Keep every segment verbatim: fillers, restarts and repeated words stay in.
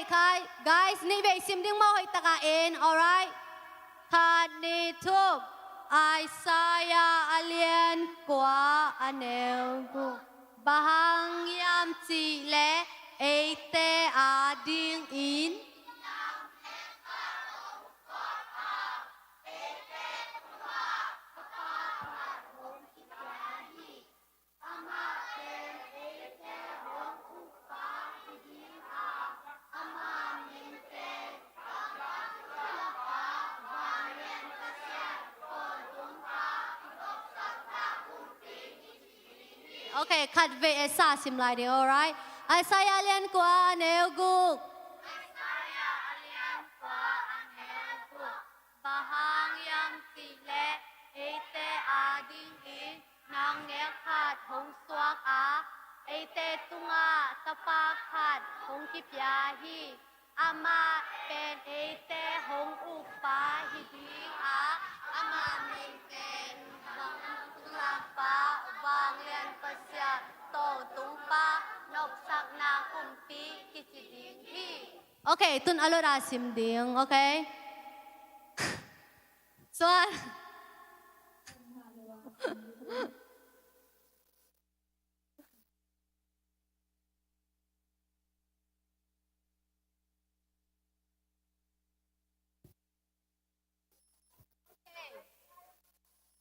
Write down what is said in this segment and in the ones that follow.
Guys, nih vei sim ding maw, hoih takin, alright? Khat, nih, thum. Isaiah a lian kua, a neu guk. Bang hang hiam cih leh eite adingin Okay, khat vei Esa sim lai ding, alright? Isaiah a lian kua, a neu guk. Isaiah a lian kua, a neu guk. Bang hang hiam cih leh eite adingin naungek khat hong suak a, eite tungah tapa khat hong kipia hi. Amah pen eite hong ukpa hi ding a, amah min pen Vanglianpa, Vanglianpa Sia, Tawntungpa, Nopsakna Kumpi kici ding hi. Okay, tun a lot a sim ding, okay? Suan.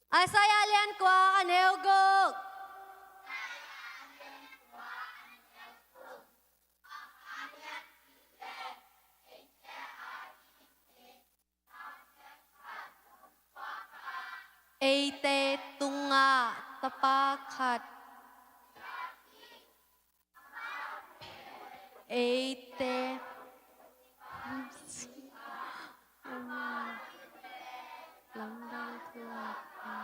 Isaiah lian kua, a neu guk. Eite tungah tapa khat. Eite. Lamdang thu lakpa.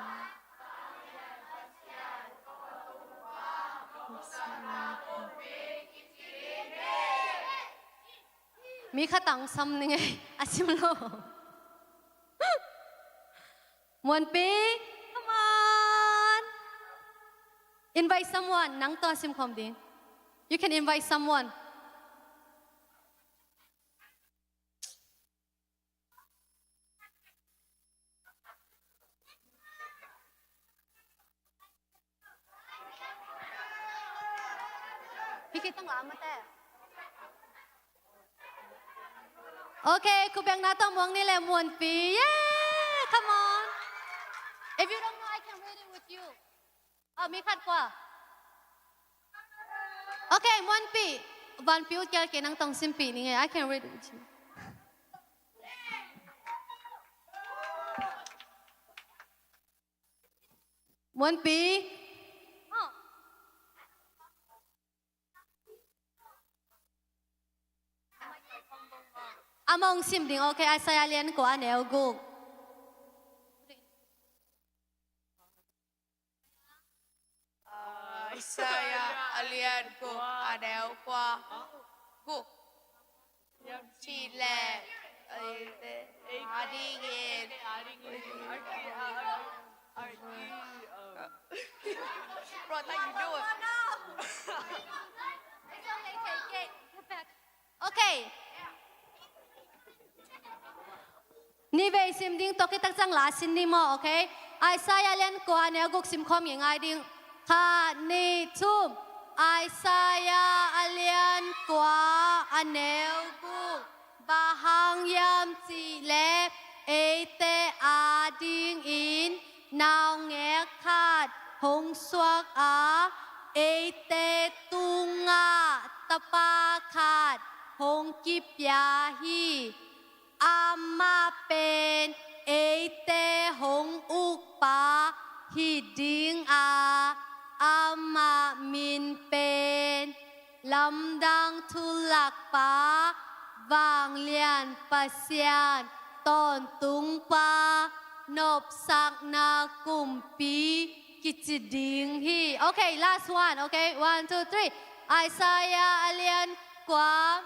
Mi khat tang sam ning ei, a sim lo. Muanpi, come on. Invite someone, nang tawh a sim khawm ding. You can invite someone. Hih khit tang la mate. Okay, khut bengna tawh muang ni le Muanpi. Yeah, come on. If you don't know, I can read it with you. Oh, mi khat kua. Okay, Muanpi. Vanpi ut kial kei, nang tawh hong simpih ning ei. I can read it with you. Muanpi. Amah hong sim ding, okay, Isaiah lian kua, a neu guk. Isaiah a lian guk, a neu kua, guk. Cih leh, eh, adingin. Bro, like you do it. Okay. Nih vei sim ding, tawh khit tak ciang la sin ni maw, okay? Isaiah lian kua, a neu guk sim khawm ngei ngai ding. Khat, nih, thum. Isaiah a lian kua, a neu guk. Bang hang hiam cih leh eite adingin naungek khat hong suak a, eite tungah tapa khat hong kipia hi. Amah pen eite hong ukpa hi ding a, amah min pen Lamdang thu lakpa, Vanglian Pasian, Tawntungpa, Nopsakna Kumpi kici ding hi. Okay, last one. Okay, one, two, three. Isaiah a lian kua.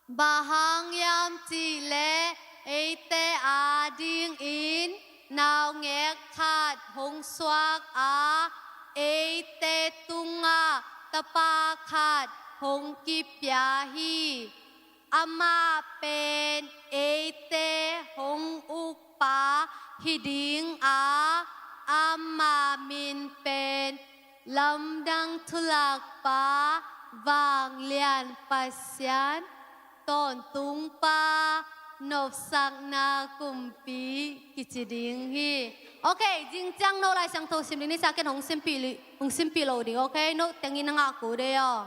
Bang hang hiam cih leh eite adingin naungek khat hong suak a, eite tungah tapa khat hong kipia hi. Amah pen eite hong ukpa hi ding a, ama min pen Lamdang Thulakpa, Vanglian Pasian, Tawntungpa, Nopsakna Kumpi kici ding hi. Ok, zing ciang no Lai Siangtho sim ding ni sa, ken hong simpih li-, hong simpih lo ding, ok? No tengin na ngah kul de aw.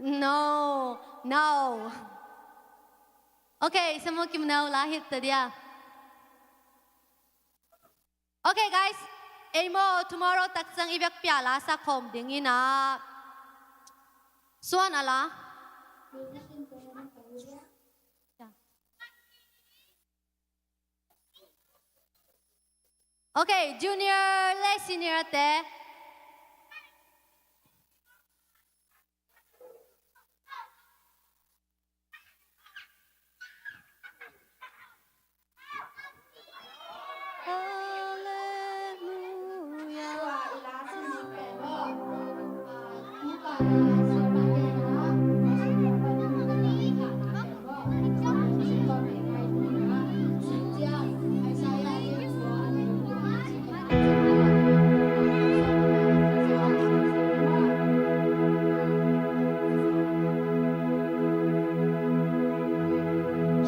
No, no. Ok, Samuel Kimnau la hit ta dia. Ok, guys. Ei maw, tomorrow tak ciang i vekpi a la sa khawm ding in a. Suan a la. Ok, junior le senior te.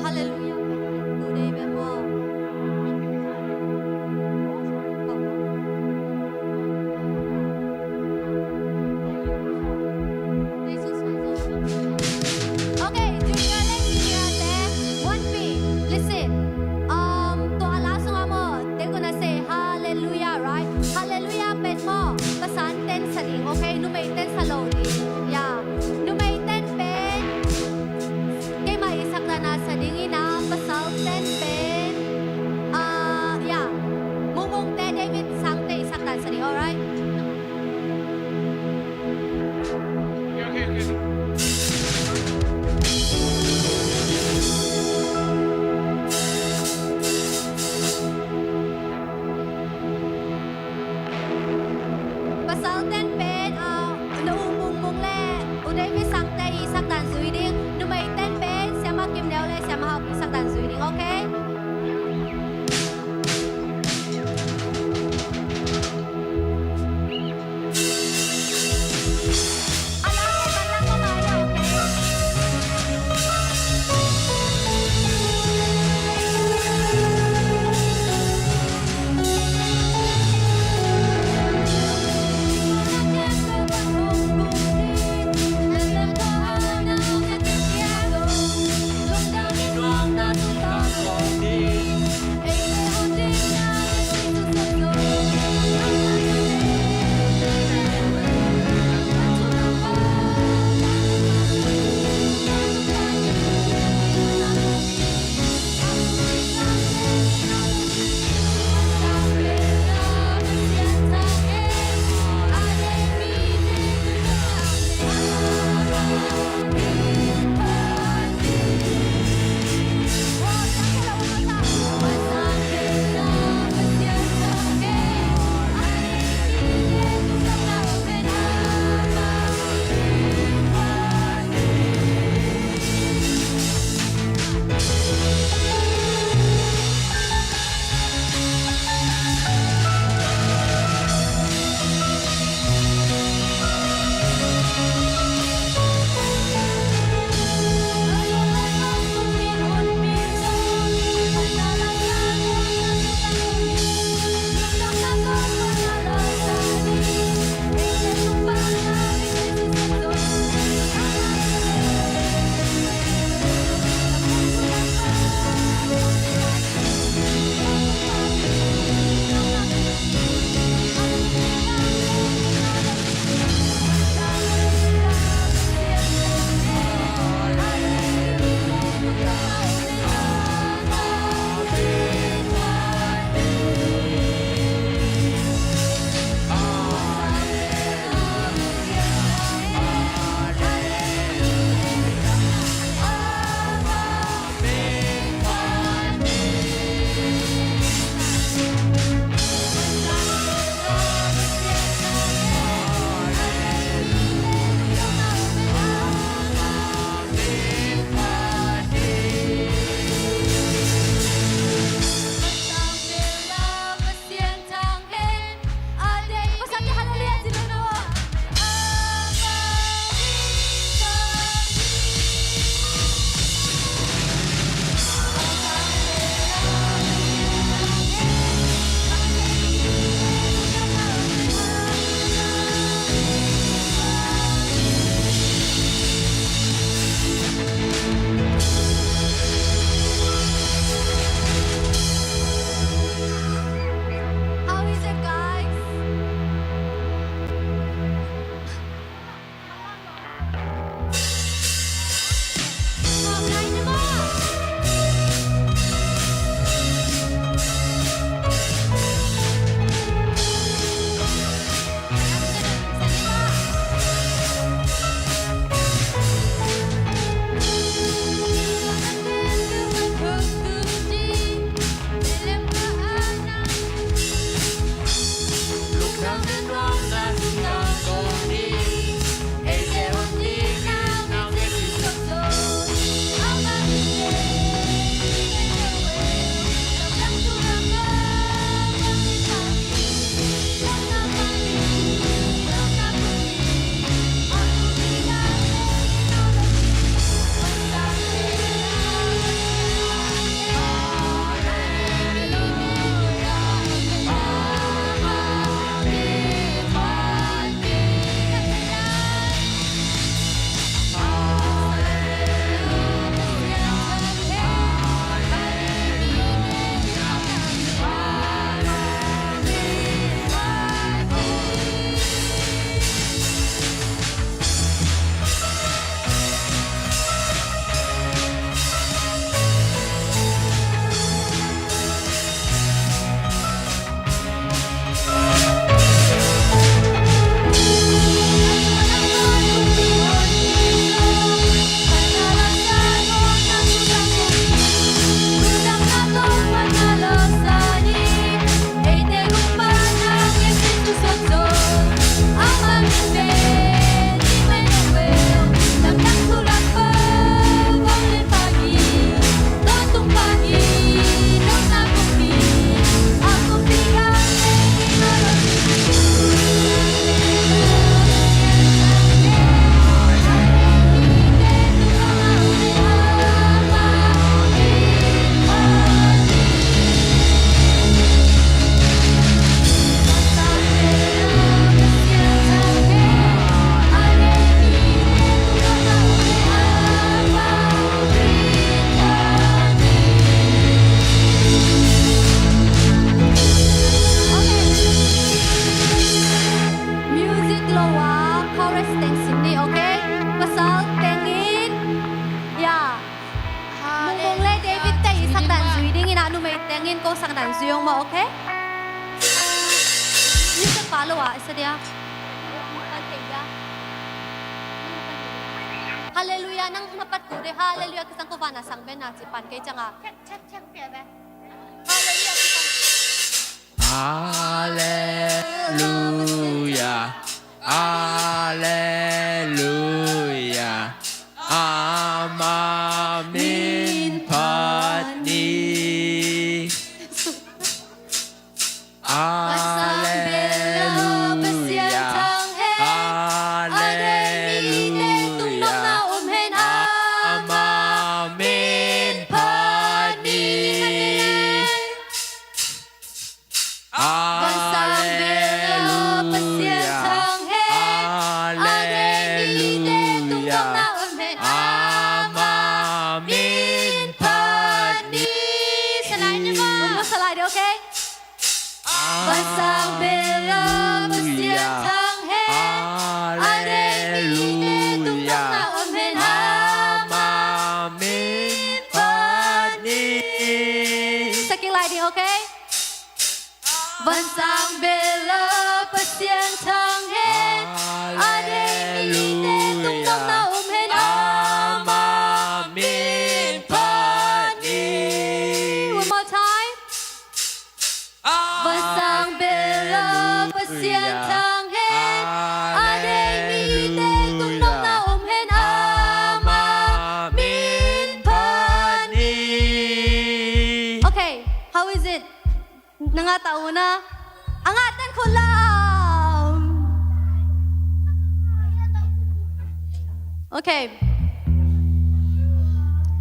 Halleluiah. Tengin ko sang dan zui ong maw, okay? Music pa lo ah, isa dia. Hallelujah, nang mapat ku de, Hallelujah, kisang ko vana sang bena ci pan kei ciang a. Hallelujah, kisang. Hallelujah, Hallelujah, Ama min phat ni. Hallelujah, Hallelujah, Ama min phat ni. Hallelujah, Hallelujah, Ama min phat ni. Salai ni maw? Salai ni, okay? Hallelujah, Hallelujah, Ama min phat ni. Sakik lai ni, okay? Vansang bel a Pasian thang hen, a deih mite tung dong na um hen, Ama min phat ni. One more time. Vansang bel a Pasian thang hen, a deih mite tung dong na um hen, Ama min phat ni. Okay, how is it? Na ngah ta uh na? A ngah ten khut la. Okay.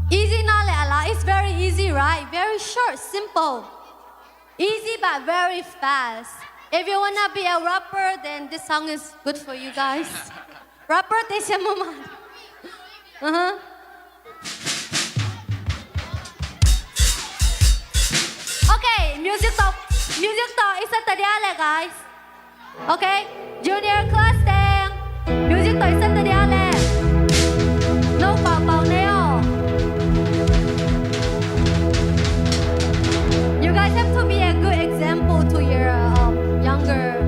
Easy na le a la. It's very easy, right? Very short, simple. Easy but very fast. If you wanna be a rapper, then this song is good for you guys. Rapper te siam mama. Uh-huh. Okay, music to, music to, isa ta dia le, guys. Okay, junior class teng. Music to, isa ta dia le. No, pau pau ne o. You guys have to be a good example to your, um, younger.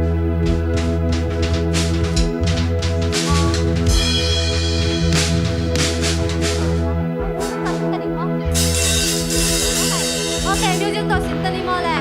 Okay, music to, sim ta ni maw le.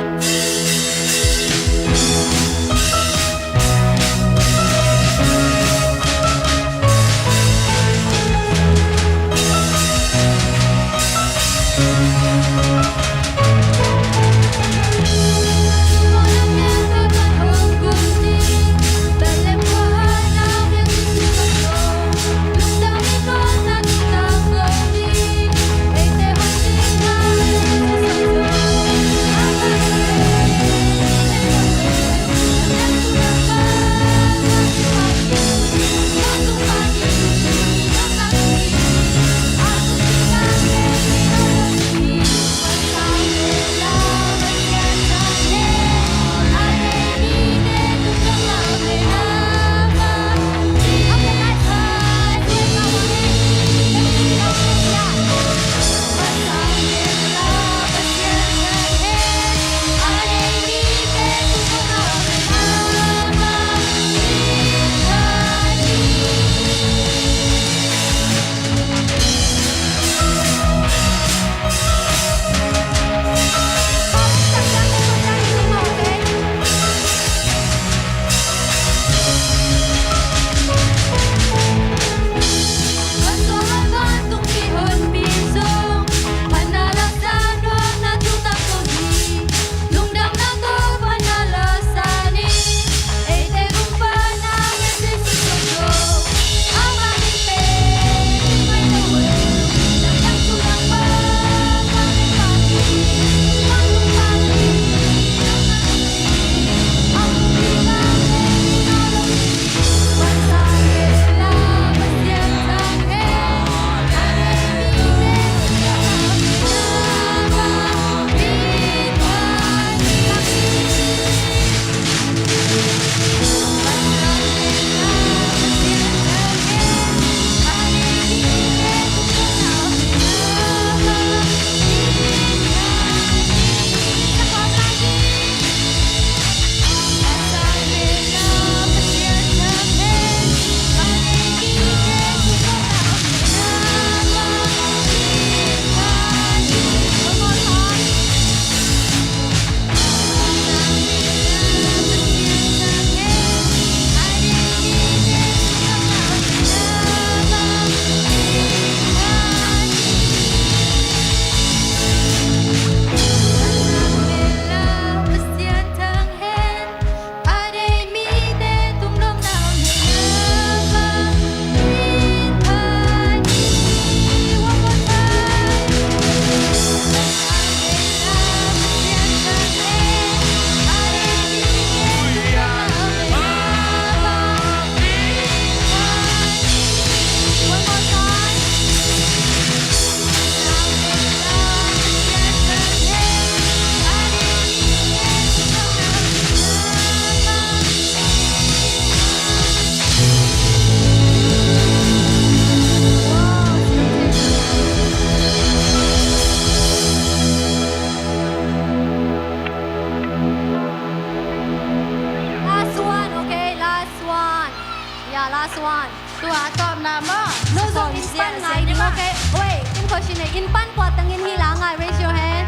Wait, inn khua sin e, inn pan kua teng in hi la ngai, raise your hand.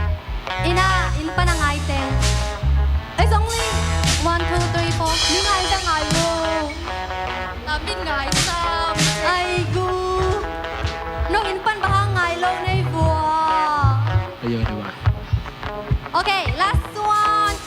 Inn a, inn pan a ngai teng. It's only one, two, three, four. Mi ngai teng ngai lo. Tam min ngai sam. Ai gu. No inn pan bang hang ngai lo nei vua. Ayo ni wa. Okay, last one.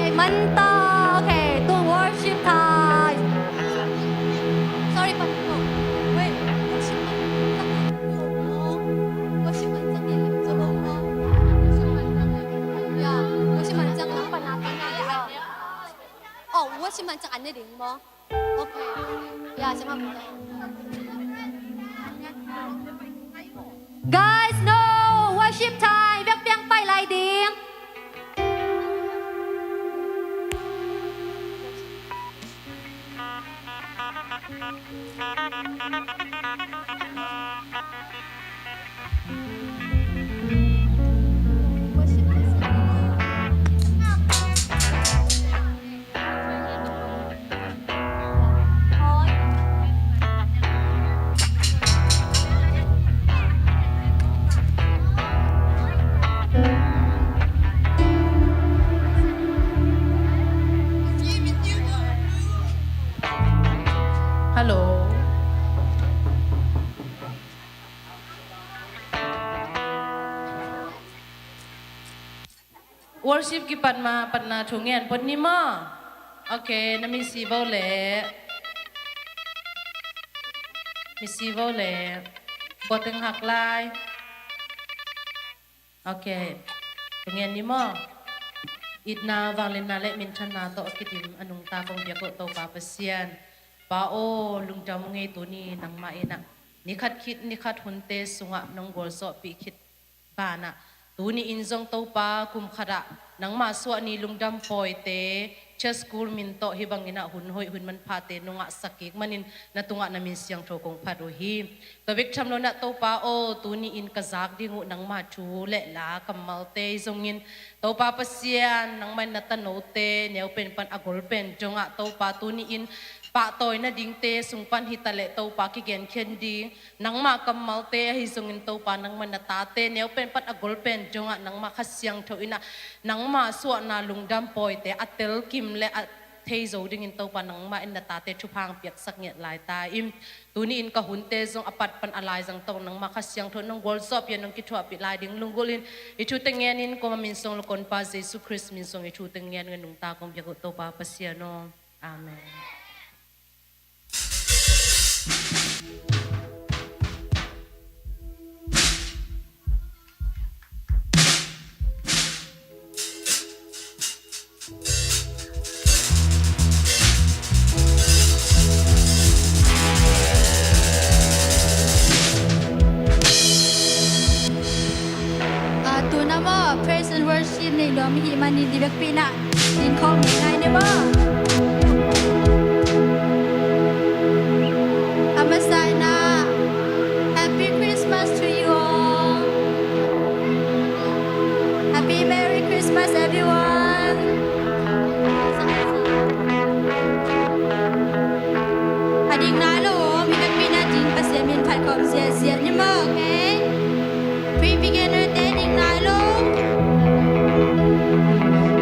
Okay, manta. Okay, to worship time. Sorry, but no. Wait, worship man. Worship man. Yeah, worship man. Oh, worship man. Okay. Yeah, siapa? Guys, no! Worship time! Biakpiang pai lai ding! Hello. Worship kipat ma patna thu ngen phot ni maw? Okay, na misi vo le. Misi vo le. Boteng hak lai. Okay. Thu ngen ni maw? Itna, vangliatna le minthanna tawh a kidim a nungta kong biak uh Topa Pasian, Pa aw, lungdam ngei. Tuni nangmah in ah nikhat khit nikhat hunte sungah nong gualzawhpih khit banah, tuni in zong Topa, kum khatah nangmah suah ni lungdam pawite, church school min tawh hih bangin ah hun hoih hun manphate nong ngahsak kik manin na tungah na min siangtho kong phat uh hi. Tua bek tham lo in ah Topa aw, tuni in ka zak ding uh nangmah thu le la kammalte zongin, Topa Pasian, nangmah in na tanote neu pen pan a gol pen dongah Topa, tuni in pahtawi nadingte sung pan hi taleh Topa, kigenkhen ding nangmah kammalte ahi zongin Topa, nangmah in na tate neu pen pan a gol pen dongah nangmah Kha Siangtho in ah nangmah suahna lungdam pawite a telkim le a thei zo dingin Topa, nangmah in na tate thupha hong piaksak ngiat lai ta in, tuni in ka hunte zong a pat pan a laizang tawh nangmah Kha Siangtho in nong gualzawhpih a nong kithuahpih lai ding lunggulh in, hih thute ngenin kuama min suang lo kong Pa Jesu Khrist min suang hih thute ngen ngen nungta kong biak uh Topa Pasian aw. Amen. Ah, tuna maw, praise and worship nei nuam i hih manin i vekpi in ah din khawm ngei ngai ni maw. A masa in ah, Happy Christmas to you all. Happy Merry Christmas, everyone. A dik nai lo, mi vekpi in ah din Pasian min phat khawm ziahziah ni maw, okay? Pre-beginner te dik nai lo.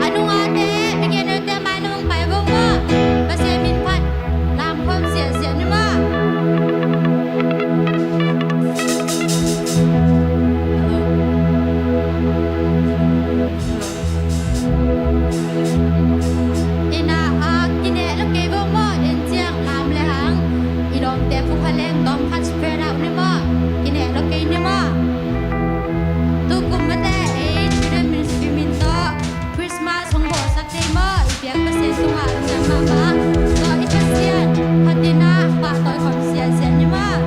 A nungate, beginner te mai nong pai vo maw. Pasian min phat lam khawm ziahziah ni maw. Ina a kineh lo kei vo maw, den ciang lam le hang i lawmte phu kha leng tawm khat spread out ni maw, kineh lo kei ni maw. Tukum mate ei Children Ministry min tawh Christmas hong bawlsak thei maw, i biak Pasian tungah lungdam mahmah. Tua i Pasian phat in ah pahtawi khawm ziahziah ni maw.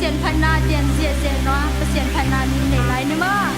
Pasian phatna gen ziahziah in aw, Pasian phatna min nei lai ni maw.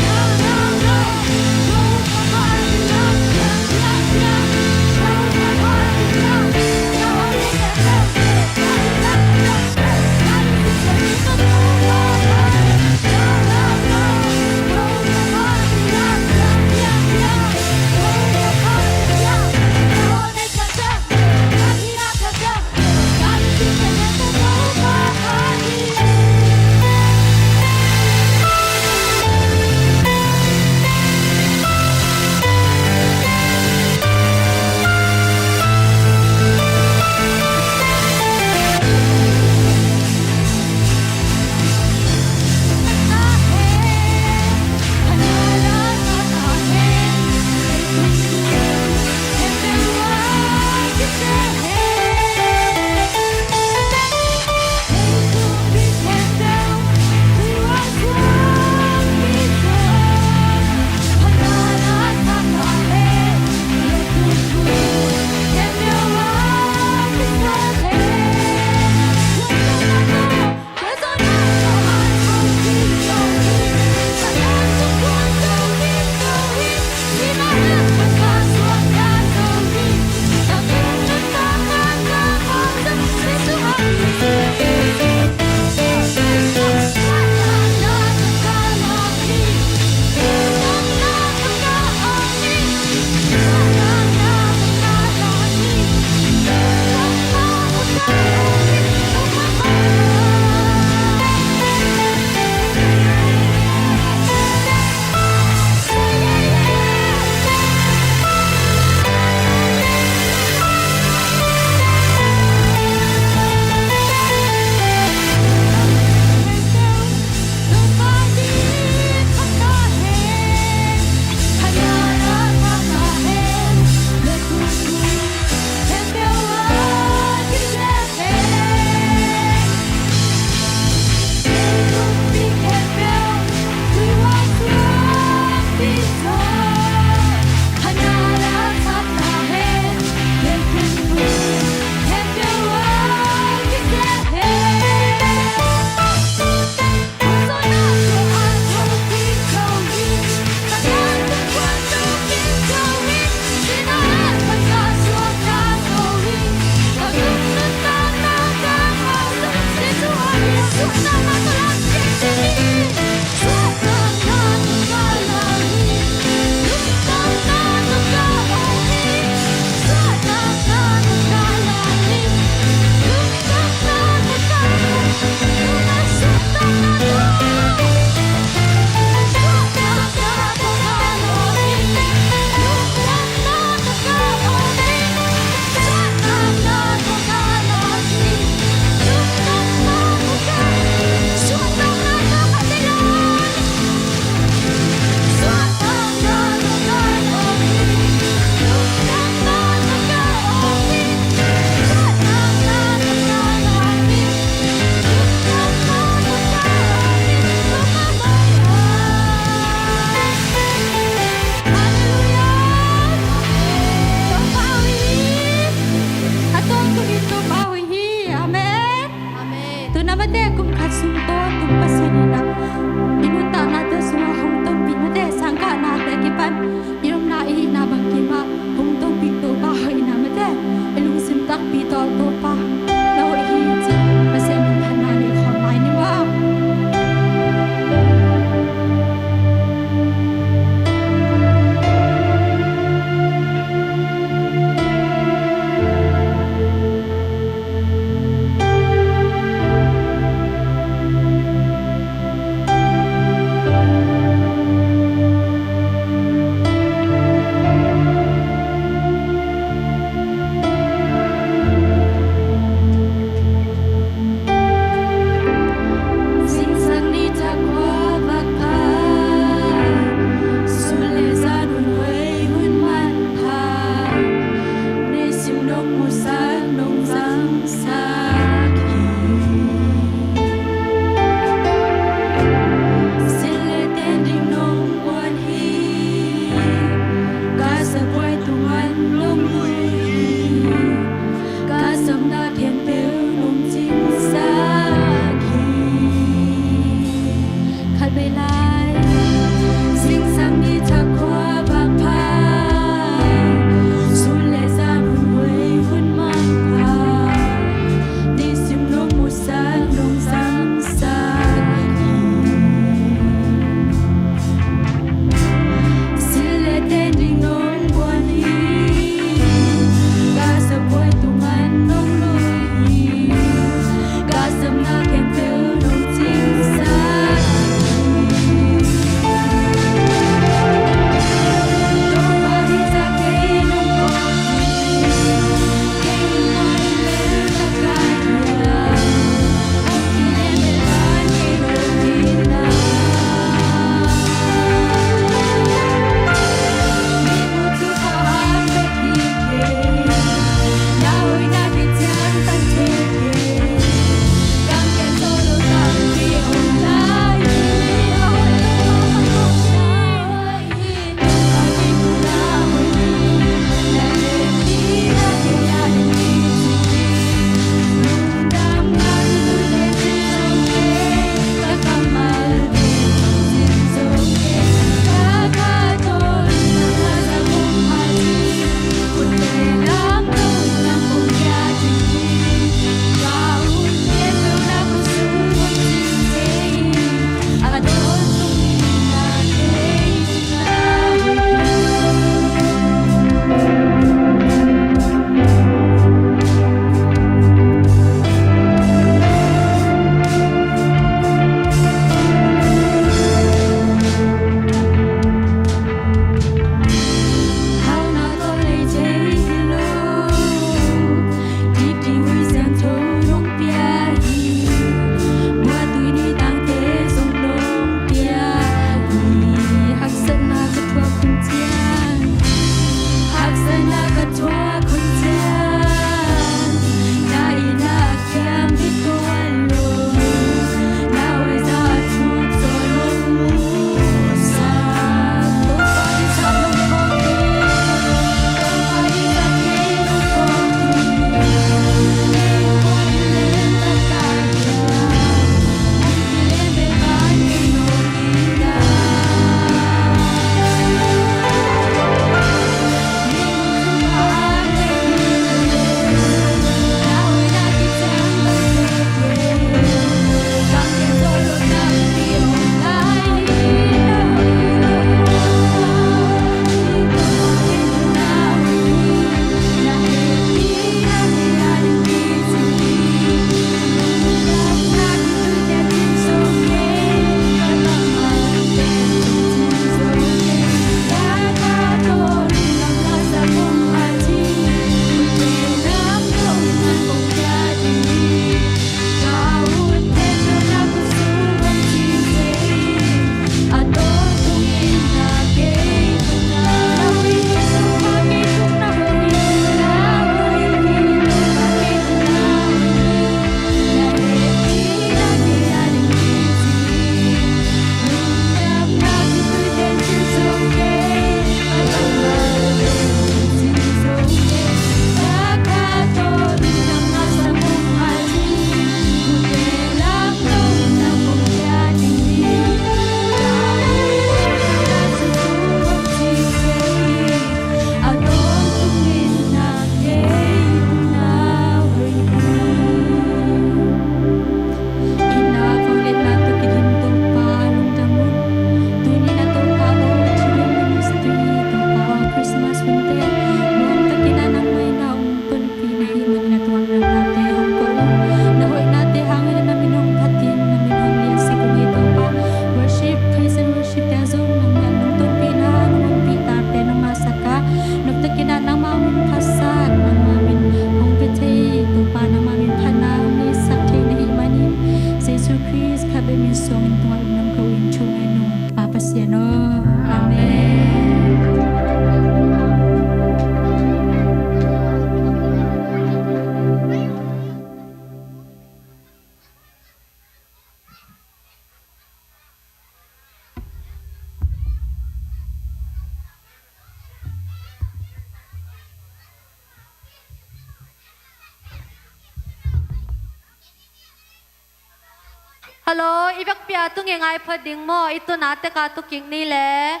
Hello, i vekpi a tu ngeingai phot ding maw? I tun a tek a tu kik ni le.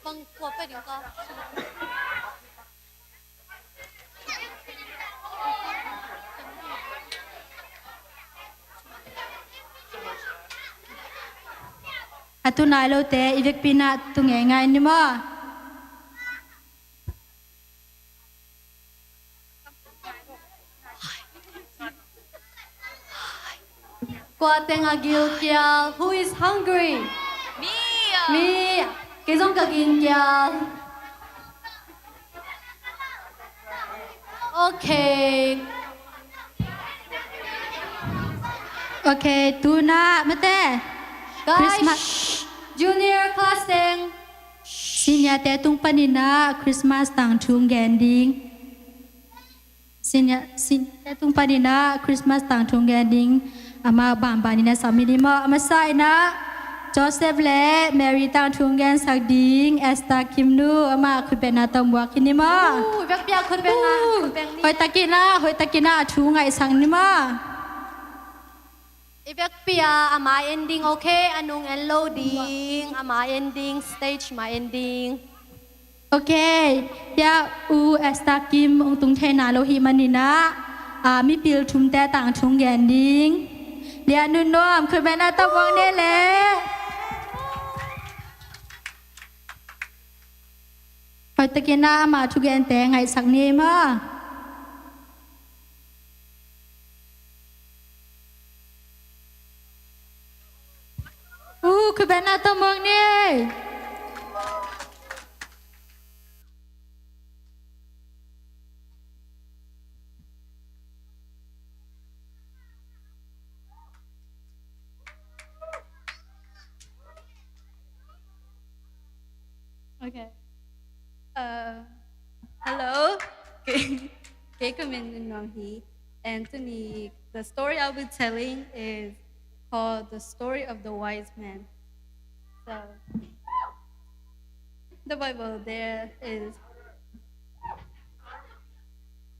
Bang khua pia ding ka. A tu nai lote i vekpi na tu ngeingai ni maw? Kua teng a gil kial? Who is hungry? Me. Me. Kei zong ka gil kial. Okay. Okay, tu na mate. Guys, Christmas. Junior class teng. Senior te tung panin ah Christmas tangthu gen ding. Senior, senior te tung panin ah Christmas tangthu gen ding. Amah bangbang in a sak mi ni maw? A masa in ah Joseph le Mary tangthu gensak ding Esther Kim nu, amah khutbetna tawh muak hi ni maw? Uh, vekpi a khutbetna, uh, khutbet ni. Hoihtakin ah, hoihtakin ah a thu ngaihsak ni maw? I vekpi a amah en ding, okay? A nung en lo ding, amah en ding, stage mah en ding. Okay, tia U Esther Kim hong tung theihna lo hi manin ah, ah, mipil thumte tangthu gen ding. Lia Nun Nuam, khutbetna tawh muak ni le. Hoihtakin ah ama thugente ngaihsak ni maw? Uh, khutbetna tawh muak ni. Okay. Uh, hello. Kei ka min Nun Nuam hi. And tuni, the story I'll be telling is called The Story of the Wise Men. So, the Bible, there is,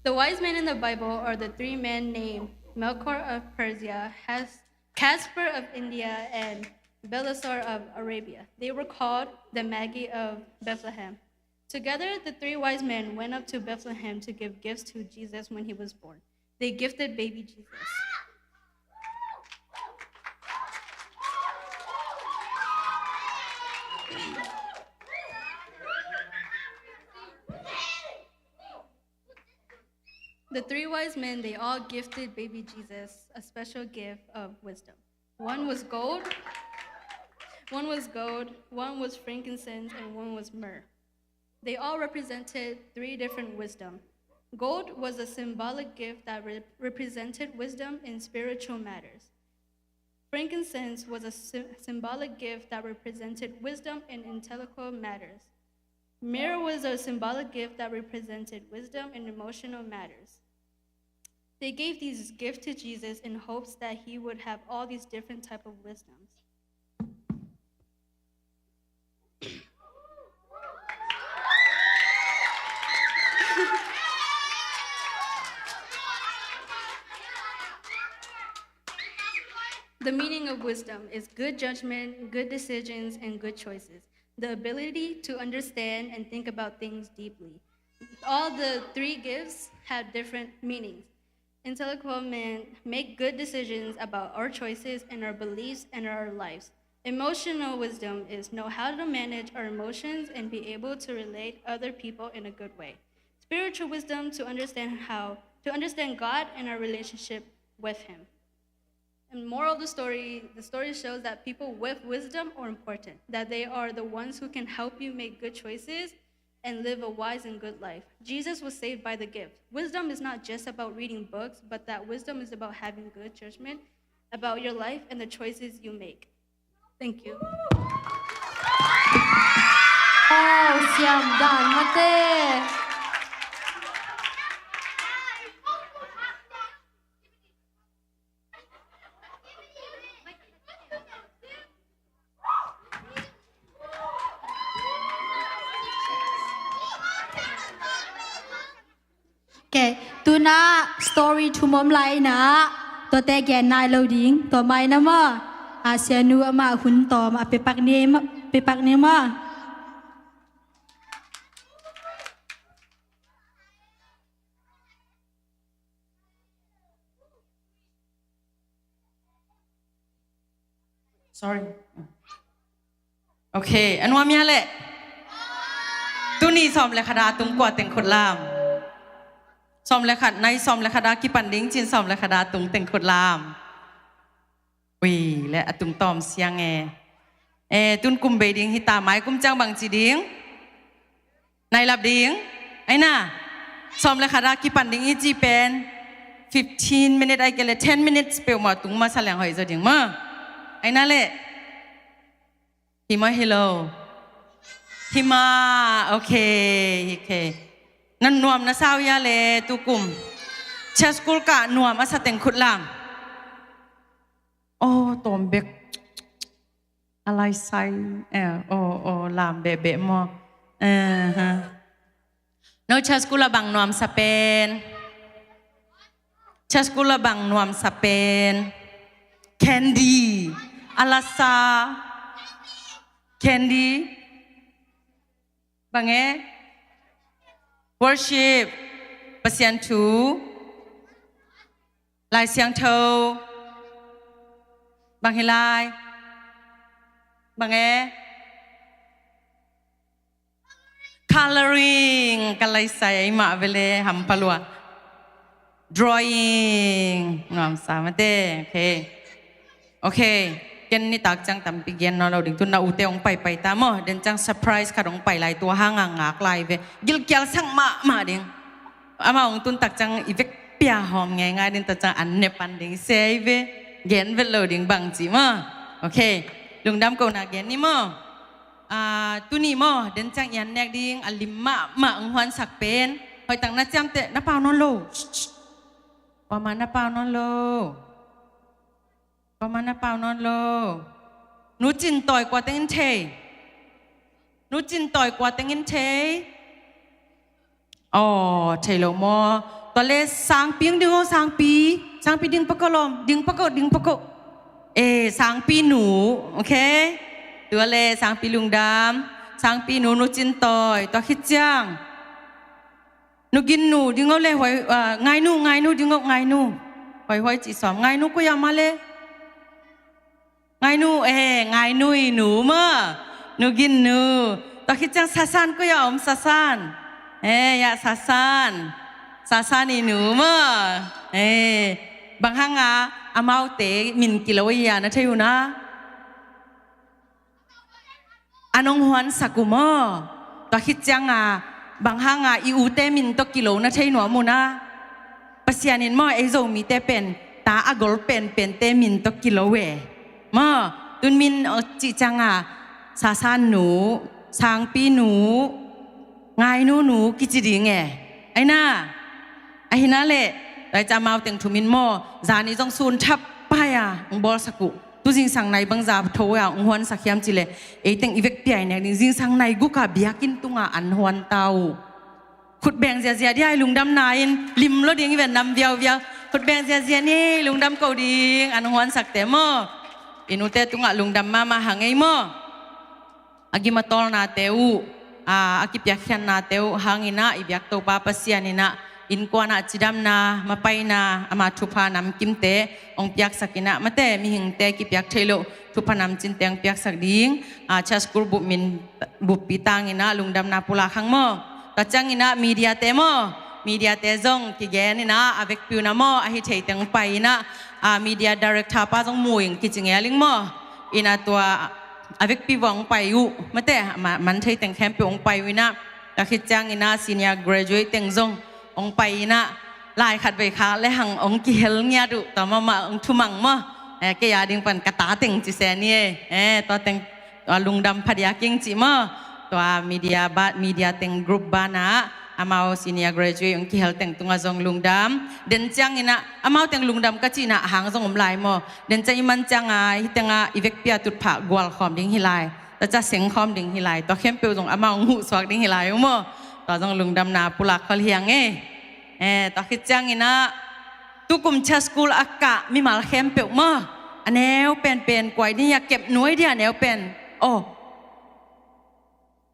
the wise men in the Bible are the three men named Melkor of Persia, Has-, Casper of India, and Belshazzar of Arabia. They were called the Magi of Bethlehem. Together, the three wise men went up to Bethlehem to give gifts to Jesus when he was born. They gifted baby Jesus. The three wise men, they all gifted baby Jesus a special gift of wisdom. One was gold, one was gold, one was frankincense, and one was myrrh. They all represented three different wisdom. Gold was a symbolic gift that re-, represented wisdom in spiritual matters. Frankincense was a sy-, symbolic gift that represented wisdom in intellectual matters. Myrrh was a symbolic gift that represented wisdom in emotional matters. They gave these gifts to Jesus in hopes that he would have all these different type of wisdoms. The meaning of wisdom is good judgment, good decisions, and good choices. The ability to understand and think about things deeply. All the three gifts have different meanings. Intellectual men make good decisions about our choices and our beliefs and our lives. Emotional wisdom is know how to manage our emotions and be able to relate other people in a good way. Spiritual wisdom to understand how, to understand God and our relationship with Him. And moral of the story, the story shows that people with wisdom are important, that they are the ones who can help you make good choices and live a wise and good life. Jesus was saved by the gift. Wisdom is not just about reading books, but that wisdom is about having good judgment about your life and the choices you make. Thank you. Oh, siam dan mate. Okay. Tuna story thum om lai inah, tuate gen nai lo ding, tua mai na maw. A sianu amah hun tawm a pepak ni, pepak ni maw. Sorry. Ok, a nuam hia leh? Tuni sawm le khat a tung kua teng khut lam? Sawm le khat, nai sawm le khat a kipan ding cin sawm le khat a tung teng khut lam? Ui, le a tung tawm siang e. E, tun kum bei ding hita, mai kum ciang bang ci ding? Nai lap ding? Aina, sawm le khat a kipan ding i ci pen fifteen minute ai kei le ten minutes peuhmah tung masa leng hoih zaw ding maw. Aina le. Hi maw hi lo? Hi mah, ok, ok. Nan nuam na sau hia le tukum? Church school kah nuam a sa teng khut lam? Aw, tawm bek. A lai sai, eh, aw, aw, lam behbeh maw? Eh, ha. No church school a bang nuamsa pen? Church school a bang nuamsa pen? Candy. A lasa. Candy. Bang e? Worship. Pasian thu. Lai Siangtho. Bang hi lai? Bang e? Colouring. Ka lai sai ai mah vele hampha lua. Drawing. Nuamsa mate. Ok. Ok. Ken nitak ciang tampi gen nawn lo ding. Tun na ute hong paipai ta maw. Den ciang surprise khat hong pai lai, tua hang a ngak lai ve. Gilkial sak mahmah ding. Amah hong tun tak ciang i vekpi a hawm ngeingai ding, tak ciang an ne pan ding se ai ve. Gen vet lo ding bang ci maw. Ok. Lungdam kohna gen ni maw. Ah, tuni maw, den ciang i an nek ding a lim mahmah hong huansak pen, hoih tak na ciamteh, na pau nawn lo. Shh, shh. Kuamah na pau nawn lo. Kuamah na pau nawn lo. Nu Cin Tawi kua teng in thei? Nu Cin Tawi kua teng in thei? Aw, thei lo maw? Tua le Sangpi hong ding aw, Sangpi. Sangpi ding pah ko lawm, ding pah ko, ding pah ko. Eh, Sangpi nu, ok? Tua le Sangpi lungdam. Sangpi nu, Nu Cin Tawi, tua khit ciang. Nu Gin nu, ding aw le, huai, ah, Ngai nu, Ngai nu, ding aw, Ngai nu. Huai, huai ci sawm, Ngai nu koi a mah le. Ngai nu, eh, Ngai nu i nu maw. Nu Gin nu. Tua khit ciang Sasan koi a om, Sasan. Eh, ya Sasan. Sasan i nu maw. Eh, bang hang a, amaute min kilo i a na thei uh na. An hong huansak uh maw. Tua khit ciang a, bang hang a i ute min tawh kilo na thei nuam uh na. Pasian in maw, ei Zomite pen ta a gol penpente min tawh kilo e. Maw, tun min aw cih ciang a, Sasan nu, Sangpi nu, Ngai nu nu kici ding e. Aina, ahi na le, tua i ca mau teng thum in maw, zan i zong sun thap pai a hong bawlsak uh. Tu zingsang nai bangza tho a hong huansak hiam cih leh, ei teng i vekpi a i nek ding, zingsang nai guk a biakinn tung a an huan ta uh. Khut beng ziazia dia i lungdamna in lim lo ding i ven nam viauviau. Khut beng ziazia ni, lungdam ko ding, an huansakte maw. I nute tungah lungdam mahmah hang ei maw. A gim a tawlnate uh, a, a kipiakkhiatnate uh hang in ah, i biak Topa Pasian in ah, innkuan ah cidamna, mapaina, ama thupha namkimte hong piaksak in ah, mate mihingte kipiak theih loh thupha namcinte hong piaksak ding, a, church school bup min, buppi tang in ah lungdamna pulak hang maw. Tua ciang in ah mediate maw, mediate zong kigen in ah, a vekpi un ah maw, a hi thei teng pai in ah, a, media director pa zong mu ing kici ngel ing maw. In ah tua a vekpi vua hong pai uh, mate, ma-, man thei teng khempeuh hong pai uh in ah, tua khit ciang in ah senior graduate teng zong hong pai in ah, lai khat vei khak le hang hong kihel ngiat uh, tua mahmah hong thumang maw. Eh, kei a ding pan ka ta teng ci se ni e. Eh, tua teng, tua lungdam phadiak ing cih maw. Tua media ba-, media teng group banah, amau senior graduate hong kihel teng tungah zong lungdam. Den ciang in ah, amau teng lungdam ka cihna hang zong om lai maw. Den ciang i man ciang a, hih teng ah i vekpi a tutphah gual khawm ding hi lai. Tua ca seng khawm ding hi lai. Tua khempeuh zong amau hong huh suak ding hi lai uh maw. Tua zong lungdamna pulak khol hiang e. Eh, tua khit ciangin ah tukum church school a kah mimal khempeuh maw, a neu penpen kua hi dia, kep nuai dia a neu pen. Oh.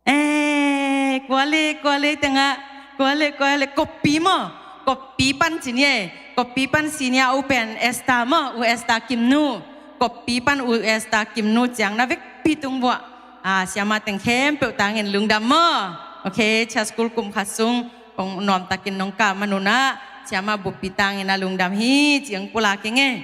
Eh, kua le, kua le tengah, kua le, kua le, Koppi maw. Koppi pan ci ni e. Koppi pan senior u pen Esther maw, U Esther Kimnu. Koppi pan U Esther Kimnu ciang na vekpi tung vuah. Ah, siamah teng khempeuh tangin lungdam maw. Ok, church school kum khat sung kong nuamtakin nong kah manun ah siamah buppi tangin ah lungdam hi ci-in pulak ing e.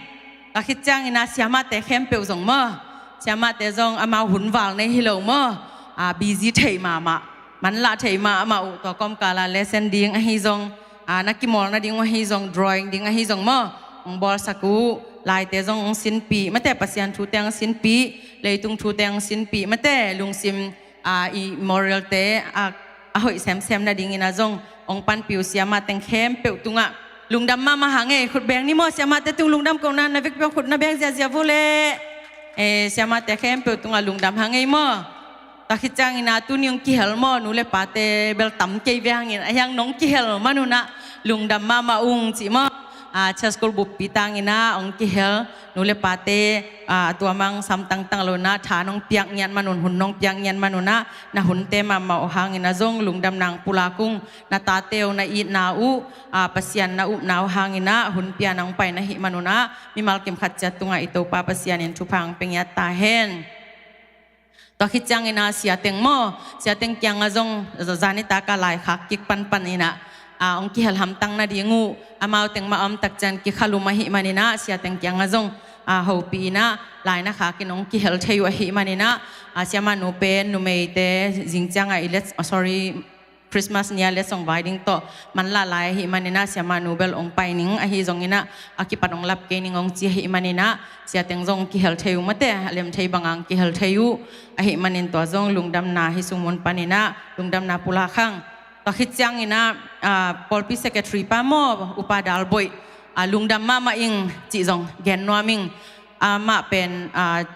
Tua khit ciangin ah siamahte khempeuh zong maw, siamahte zong amau hun val nei hi lo maw. Ah, busy thei mahmah, manlah thei mahmah uh. Tua kawmkal ah lesson ding ahi zong, ah, na kimawl nading uh ahi zong, drawing ding ahi zong maw, hong bawlsak uh. Laite zong hong sinpih mate, Pasian thute hong sinpih, leitung thute hong sinpih mate, lungsim, ah, i morality, ah, a hoih semsem nadingin ah zong hong panpih uh siamah teng khempeuh tungah lungdam mahmah hang e. Khut beng ni maw, siamahte tung lungdam kohna, na vekpi hong khut na beng ziazia vua le. Eh, siamahte khempeuh tungah lungdam hang e maw. Tua khit ciangin ah tuni hong kihel maw, nu le pate bel tam kei ve hangin, a hiang nong kihel manun ah lungdam mahmah ung ci maw. Ah, church school buppi tangin ah hong kihel nu le pate, ah, tua mang sam tangtang lo in ah tha nong piak ngiat manun, hun nong piak ngiat manun ah, na hunte mahmah uh hangin ah zong lungdamna hong pulak ung. Na tate uh na itna uh, ah, Pasian na upna uh hangin ah hun pia nong pai na hih manun ah mimal kim khat ciat tungah i Topa Pasian in thupha hong pia ngiat ta hen. Tua khit ciangin ah siateng maw, siateng kiangah zong zanitak ah laikhak kik panpan in ah, ah, hong kihel hamtang nading uh, amau teng mah a om tak ciang kikhalum ahih manin ah siateng kiangah zong, ah, hopih in ah lai na khakin hong kihel thei uh ahih manin ah, ah, siamah nu pen numeite zing ciangah i let, ah, sorry, Christmas ni a letsong vai ding tawh manlah lai ahih manin ah siamah nu bel hong pai ning, ahi zongin ah a kipat hong lap kei ning hong ci ahih manin ah siateng zong kihel thei uh mate, a lem thei bangah kihel thei uh. Ahih manin tua zong lungdamna hih sung mun panin ah lungdamna pulak hang. Tua khit ciangin ah, ah, pawlpi secretary pa maw, Upa Dalboih, ah, lungdam mahmah ing cih zong gen nuam ing. Amah pen, ah,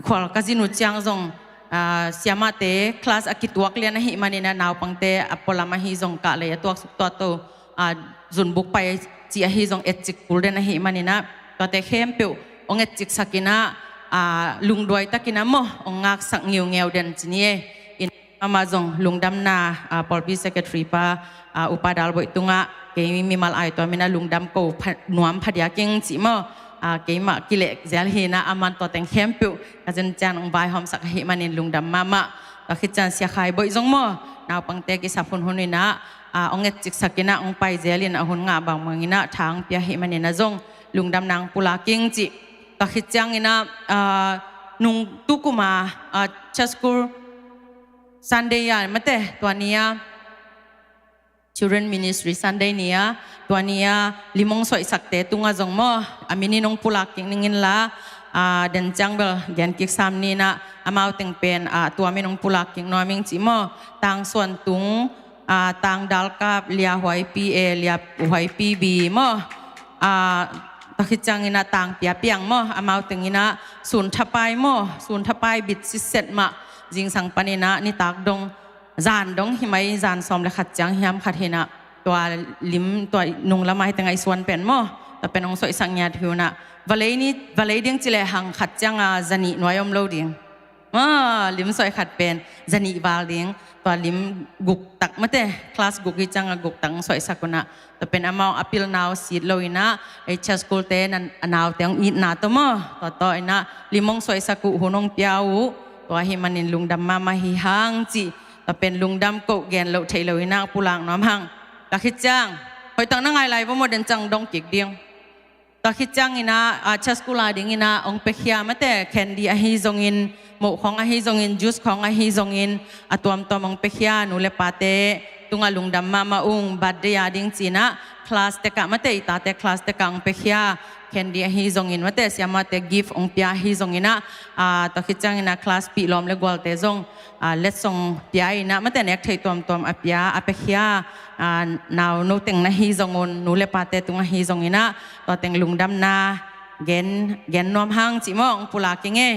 khual ka zin uh ciang zong, ah, siamahte class a kituak lian ahih manin ah naupangte a pualam ahi zong kah lei a tuaksuk tuahto, ah, zunbuk pai cih ahi zong etcik kul den ahih manin ah tuate khempeuh hong etciksak in ah, ah, lungduai takin ah maw hong ngaksak ngiungeu den ci ni e. In amah zong lungdamna, ah, pawlpi secretary pa, ah, Upa Dalboih tungah kei mimal ai tuamin ah lungdam ko pha-, nuam phadiak ing cih maw. Ah, keimah kileh zel hi in ah aman tua teng khempeuh ka zin ciang hong vaihawmsak ahih manin lungdam mahmah. Tua khit ciang Sia Khai Boih zong maw, naupangte kisap hunhun in ah, ah, hong etciksak in ah hong pai zel in ah hun ngah bangbang in ah tha hong pia ahih manin ah zong lungdamna hong pulak ing cih. Tua khit ciangin ah, ah, nung tukum a, ah, church school Sunday a mate, tua ni a Children Ministry Sunday ni a, tua ni a lim hong suaihsakte tungah zong maw, a min in hong pulak kik ning in la, ah, den ciang bel gen kik sam ni in ah, amau teng pen, ah, tua min hong pulak kik nuam ing cih maw, Tang Suan Tung, ah, Tang Dal Kap, Lia Huai Pi E, Lia Huai Pi Bi maw, ah, tua khit ciangin ah Tang Pia Piang maw, amau teng in ah Sun Tha Pai maw, Sun Tha Pai bit sitset mah, zingsang panin ah nitak dong, zan dong hi mai, zan sawm le khat ciang hiam khat hi in ah, tua lim, tua nung lamah hi teng ah i suan pen maw, tua pen hong suaihsak ngiat hi un ah, va lei ni, va lei ding ci lehang khat ciang ah za nih nuai om lo ding. Ah, lim suaih khat pen za nih val ding. Tua lim guk tak mate, class guk hi ciang ah guk tak hong suaihsak un ah, tua pen amau a pilna uh sit lo in ah, ei church school te nan a naute hong itna tawh maw, tua tawh in ah lim hong suaihsak uh, hun hong pia uh. Tua ahih manin lungdam mahmah hi hang cih, tua pen lungdam koh gen loh theih lo in ah pulak nuam hang. Tua khit ciang hoih tak na ngai lai va maw, den ciang dong kik ding. Tua khit ciangin ah, ah, church school a dingin ah hong piakhia mate, candy ahi zongin, moh khawng ahi zongin, juice khawng ahi zongin, a tuamtuam hong piakhia nu le pate tungah lungdam mahmah ung. Birthday a ding ci in ah class tek ah mate, i tate class tek ah hong piakhia candy ahi zongin mate, siamahte gift hong pia ahi zongin ah, ah, tua khit ciangin ah class pi lawm le gualte zong, ah, letsong pia in ah mate, nek theih tuamtuam a pia, a piakhia, ah, nau nu teng na hi zong un, nu le pate tung ahi zongin ah, tua teng lungdamna gen, gen nuam hang cih maw hong pulak ing e.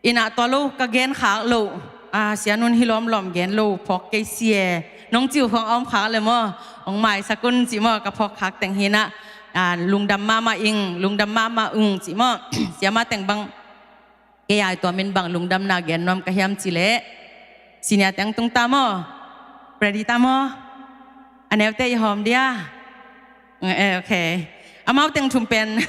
In ah tua lo ka gen khak loh, ah, Sia Nun hi lawmlawm gen lo phawk kei si e. Nong cih uh khong a om khak le maw, hong maisak un cih maw, ka phawk khak teng hi-in ah, lungdam mahmah ing, lungdam mahmah ung cih maw. Siamah teng bang kei a i tuamin bang lungdamna gen nuam ka hiam cih leh, senior teng tung ta maw. Ready ta maw? A neute i hawm dia. Eh, ok. Amau teng thum pen,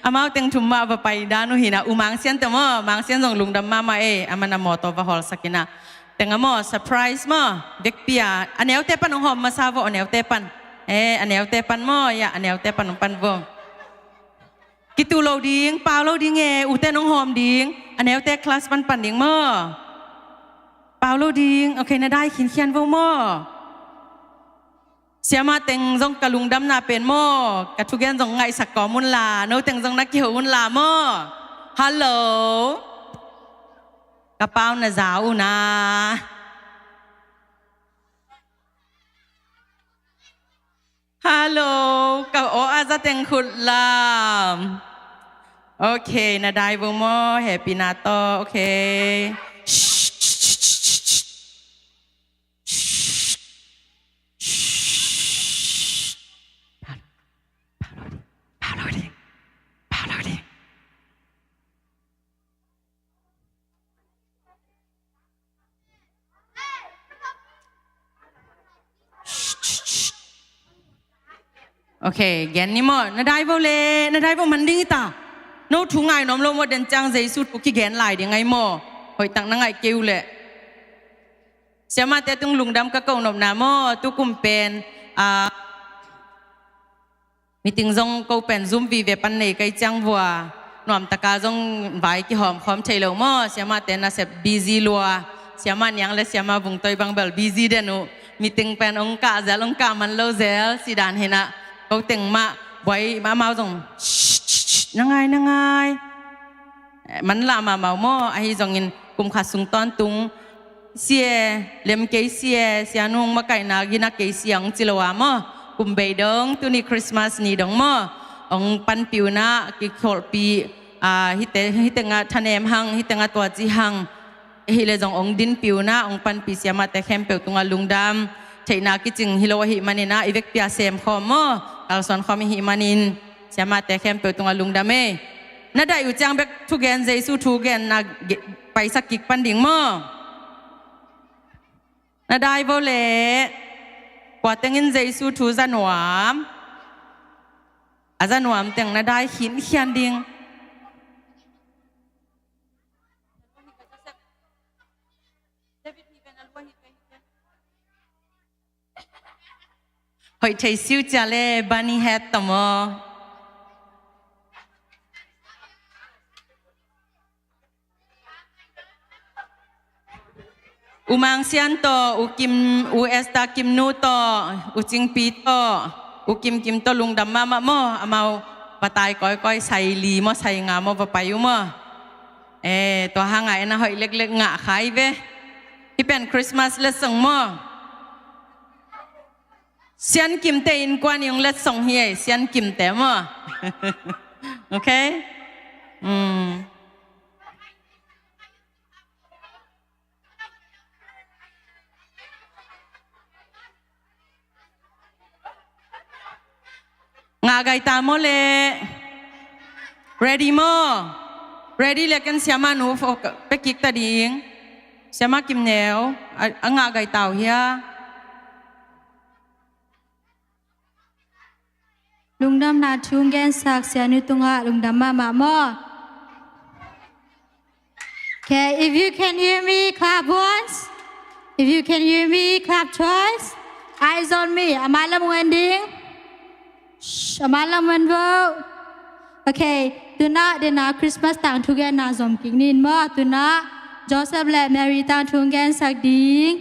amau teng thum mah va pai dan uh hi-in ah, U Mang Sian teng maw, Mang Sian zong lungdam mahmah ei, aman a mawtaw va hawlsak in ah. Teng a maw, surprise maw, vekpi a, a neute pan hong hawm masa vo, a neute pan. Eh, a neute pan maw, ya, a neute pan hong pan vo. Kitu lo ding, pau lo ding e, ute nong hawm ding, a neute class pan pan ding maw. Pau lo ding, ok, na dai khinkhian vo maw. Siamah teng zong ka lungdamna pen maw, ka thugen zong ngaihsak kawm un la, no teng zong na kiho un la maw. Hello. Ka pau na za uh na. Hello, ka aw a za teng khut lam. Ok, na dai vo maw, happy na tawh, ok. Ok, gen ni maw, na dai vo le, na dai vo man ding hi ta. No thu ngai nuam lo maw, den ciang Jesu thu kigen lai ding ai maw. Hoih tak na ngaih kei uh leh. Siamahte tung lungdam ka ko nopna maw, tu kum pen, ah, meeting zong ko pen Zoom vive pan nei kei ciang vua, nuamtaka zong vai kihawm khawm thei lo maw, siamahte nasep busy lua, siamah Niang le siamah Vungtoi bang bel busy den uh, meeting pen ong kah zel, ong kah man lo zel, si dan hi-in ah, ko teng mah, buai amau zong, na ngai, na ngai. Eh, man lah mahmah uh maw, ahi zongin kum khat sung tawntung, sia, lem kei sia, sia nung makaihna gina kei sia ong ci lo a maw. Kum bei dong, tuni Christmas ni dong maw. Ong panpih un ah, kikholhpih, ah, hite, hite nga thanem hang, hite nga tuaci hang. Hi le zong ong dinpih un ah, ong panpih siamahte khempeuh tungah lungdam. Theihna kicing hi lo ahih manin ah, i vekpi a sem khawm maw. Kalsuan khawm i hih manin. Siamahte khempeuh tungah lungdam ei. Na daih uh ciang bek thugen, Jesu thugen na ge-, paisak kik pan ding maw. Na dai vo le. Kua tengin Jesu thu za nuam, a za nuam teng na dai khinkhian ding. Hoih thei siu cia le bani het tawh maw. U Mang Sian tawh, U Kim, U Esther Kim nu tawh, U Cing Pi tawh, U Kim Kim tawh lungdam mahmah maw, amau va tai kawikawi, sai li maw, sai nga maw, va pai uh maw. Eh, tua hang a en a hoih leklek ngah khai ve. Hih pen Christmas letsong maw. Sian Kimte innkuan i ong letsong hi ei, Sian Kimte maw. Ok? Mm. Ngah gai ta maw le. Ready maw? Ready le ken siamah nu pia kik ta ding. Siamah Kim Neu, a, a ngah gai ta uh hia? Lungdamna thu gensak sianu tungah lungdam mahmah maw. Okay, if you can hear me, clap once. If you can hear me, clap twice. Eyes on me. A mai lam en ding. Shh, a mai lam en vo. Okay, tu-in ah, den a Christmas tangthu genna zom kik ni maw. Tu-in ah Joseph le Mary tangthu gensak ding.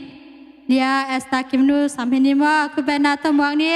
Lia Esther Kim nu sam hi ni maw. Khut beng na tawh muak ni.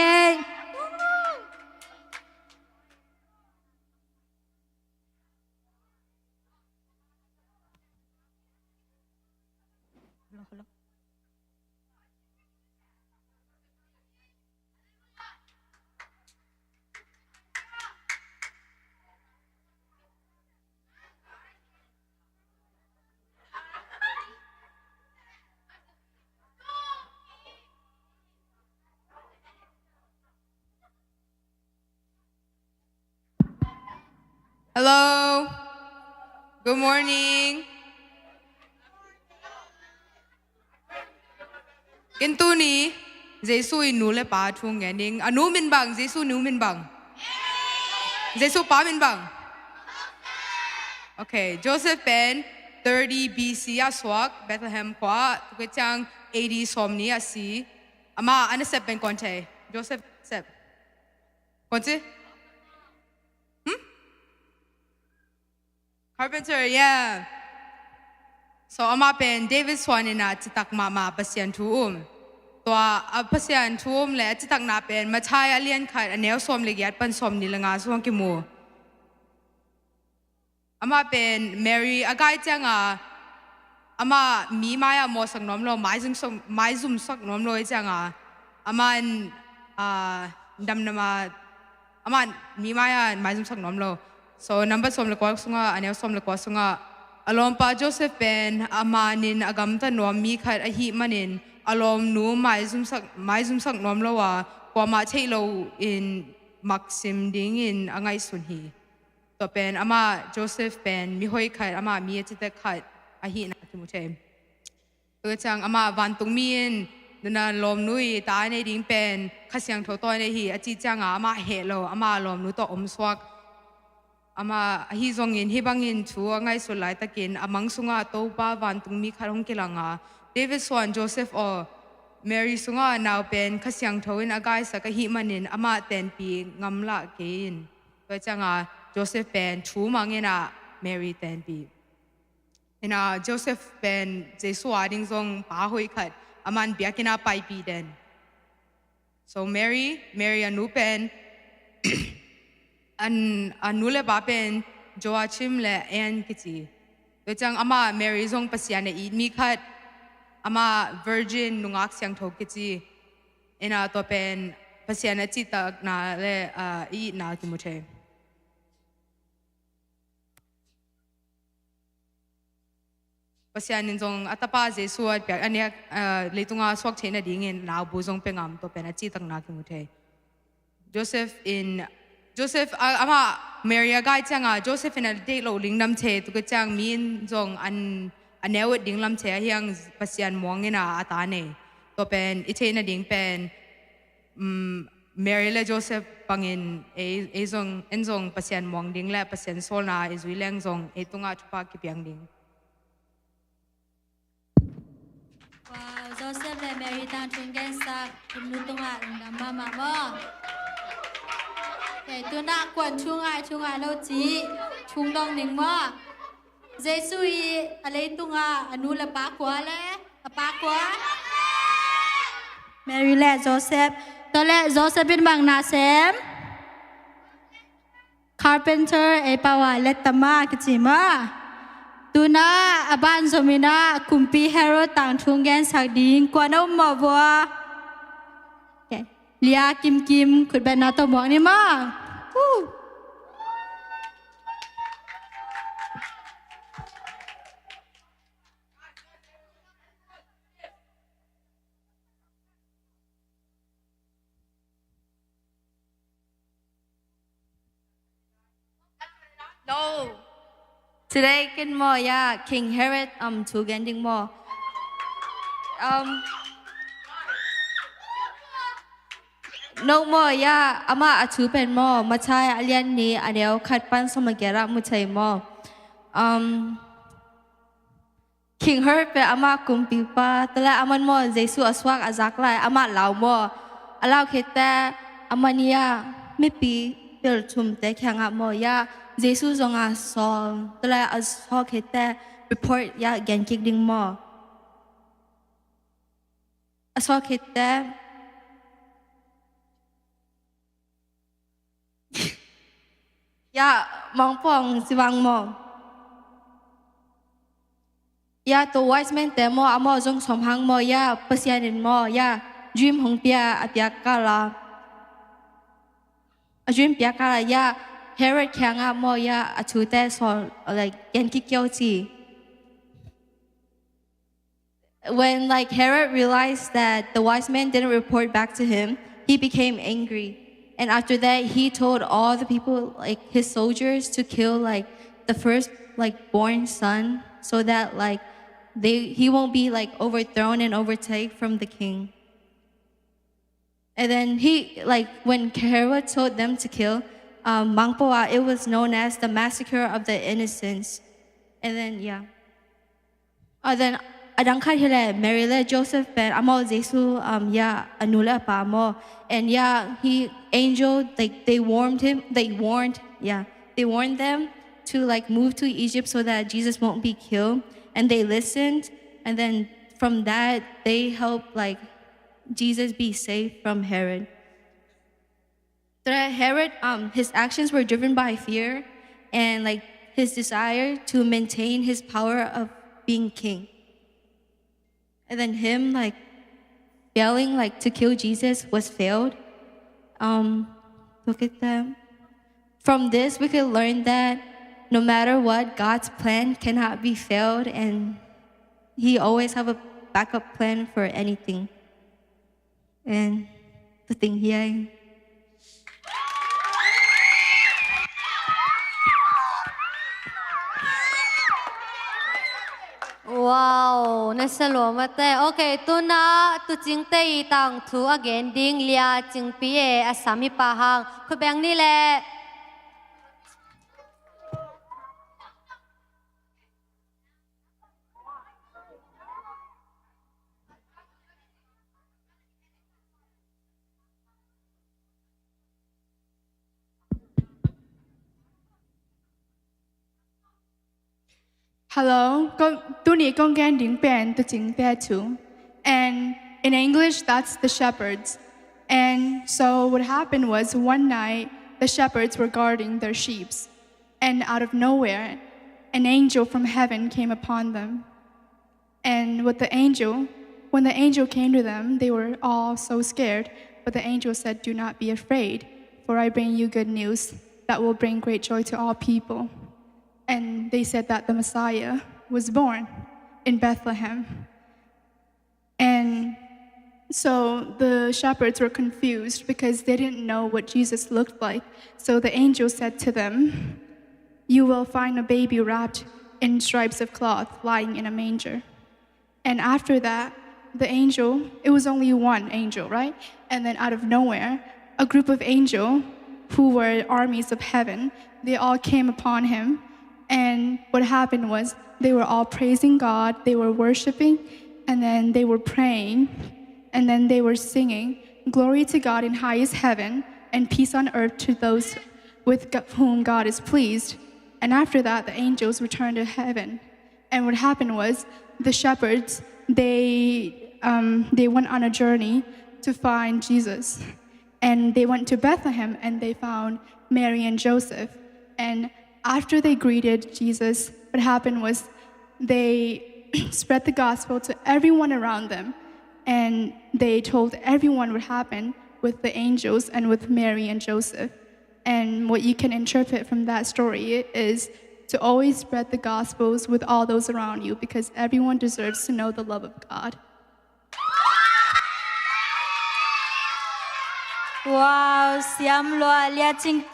Hello. Good morning. Ken tuni Jesu in nu le pa thu ngen ning. A nu min bang, Jesu nu min bang. Jesu pa min bang. Okay, Joseph pen thirty B C a suak Bethlehem khua, tua ciang A D sawmnih a si. Ama a nasep pen kong thei. Joseph sep. Kong ci? Hmm? Carpenter, yeah. So, ama pen David suan in a citak mahmah Pasian thu um. Tua a Pasian thu um le a citakna pen Mathai a lian khat a neu sawm le giat pan sawmnih le nga sung kimu. Ama pen Mary a gai cianga ama mi mai-ah mawhsak nuam lo, maizumsak, maizumsak nuam lo i cianga aman, ah, damdama aman mi mai-ah maizumsak nuam lo. So, Number sawm le kua sungah, a neu sawm le kua sungah, a lawmpa Joseph pen a manin a gamta nuam mi khat ahih manin a lawmnu maizumsak, maizumsak nuam lo a, kuamah theih lo in maksim dingin a ngaihsun hi. Tua pen amah Joseph pen mihoih khat, amah mi a citak khat ahihna kimu thei. Tua ciang amah vantungmi in nuna lawmnu i ta a nei ding pen Kha Siangtho tawh a nei hi a cih cianga amah heh lo, amah lawmnu tawh omsuak. Amah ahi zongin hih bangin thu a ngaihsut laitakin a mang sungah Topa vantungmi khat hong kilanga, David suan Joseph aw, Mary sungah nau pen Kha Siangtho in a gaisak ahih manin amah tenpih ngamlah kei in. Tua cianga Joseph pen thu mangin a Mary tenpih. Ina Joseph pen Jesu a ding zong pa hoih khat aman biakinn a paipih den. So Mary, Mary a nu pen an, a nu le pa pen Joachim le Anne kici. Tua ciang amah Mary zong Pasian a it mi khat, amah virgin nungak siangtho kici. Ina tua pen Pasian a cihtakna le, ah, i itna kimu thei. Pasian in zong a tapa Jesu a piak a nek, ah, leitunga suak theih nadingin naubu zong pia ngam, tua pen a cihtakna kimu thei. Joseph in, Joseph, ah, amah Mary a gai cianga Joseph in a deih loh lingdam thei, tua ciang mi in zong an a neu et dinglam thei a hiang Pasian muangin a a ta nei. Tua pen i theih nading pen, um, Mary le Joseph bangin ei, ei zong, en zong Pasian muang ding le Pasian sawlna i zui leng zong ei tungah thupha kipiang ding. Wow, Joseph le Mary tangthu gensak, kum nu tungah lungdam mahmah maw. Okay, tunah kuan thu ngai, thu ngai lo ci, thu dong ning maw. Jesu i a leitungah a nu le pa kua le, a pa kua? Mary le Joseph. Tua le Joseph in bang na sem? Carpenter, ei pau a lettama kici maw. Tunah a banzom inah kumpi Herod tangthu gensak ding kuan a um maw vua? Okay. Lia Kim Kim, khutbetna tawh muak ni maw. Woo. No. Today ken maw, ya, King Herod, um, thu gen ding maw. Um, no maw, ya, amah a thu pen maw, Mathai a lian nih a neu khat pan sawm le giat ah mu thei maw. Um, King Herod pen amah kumpipa, tua le aman maw Jesu a suak a zak lai, amah lau maw. A lau khit teh, aman ya, mipi pil thumte kiangah maw ya, Jesu zong a sawl, tua le a sawl khit teh, report ya gen kik ding maw. A sawl khit teh, ya, mangpawng sivang maw. Ya, tua wise men te maw, amau zong sawm hang maw, ya, Pasian in maw, ya, dream hong pia, a piak kala. A dream piak kala, ya, Herod kiangah maw, ya, a thute sawl, like, gen kik kio ci. When, like, Herod realized that the wise men didn't report back to him, he became angry. And after that, he told all the people, like, his soldiers, to kill, like, the first, like, born son, so that, like, they he won't be, like, overthrown and overtaken from the king. And then he, like, when Herod told them to kill, um, Mangpoa, it was known as the massacre of the innocents. And then, yeah. Uh, then adang khat hi leh, Mary le Joseph pen, amau Jesu, um, yeah, a nu le a pa maw. And yeah, he angel, like, they warned him, they warned, yeah, they warned them to, like, move to Egypt so that Jesus won't be killed. And they listened. And then from that, they helped, like, Jesus be saved from Herod. That Herod, um, his actions were driven by fear and, like, his desire to maintain his power of being king. And then him, like, failing, like, to kill Jesus was failed. Um, look at them. From this, we could learn that no matter what, God's plan cannot be failed, and He always have a backup plan for anything. And the thing here. Wow, na sa lua mate. Okay, tuna tucingte i tangthu a gen ding Lia Cingpi e, a sami pa hang. Khubeng ni le. Hello, tuni kong gen ding pen tucingte thu. And in English, that's the shepherds. And so what happened was, one night, the shepherds were guarding their sheep. And out of nowhere, an angel from heaven came upon them. And with the angel, when the angel came to them, they were all so scared. But the angel said, "Do not be afraid, for I bring you good news that will bring great joy to all people." And they said that the Messiah was born in Bethlehem. And so the shepherds were confused because they didn't know what Jesus looked like. So the angel said to them, "You will find a baby wrapped in stripes of cloth lying in a manger." And after that, the angel, it was only one angel, right? And then out of nowhere, a group of angel who were armies of heaven, they all came upon him. And what happened was they were all praising God, they were worshiping, and then they were praying, and then they were singing, "Glory to God in highest heaven, and peace on earth to those with whom God is pleased." And after that, the angels returned to heaven. And what happened was the shepherds, they, um, they went on a journey to find Jesus. And they went to Bethlehem and they found Mary and Joseph. And after they greeted Jesus, what happened was they spread the gospel to everyone around them. And they told everyone what happened with the angels and with Mary and Joseph. And what you can interpret from that story is to always spread the gospels with all those around you, because everyone deserves to know the love of God. Wow, siam lua, Lia Cing,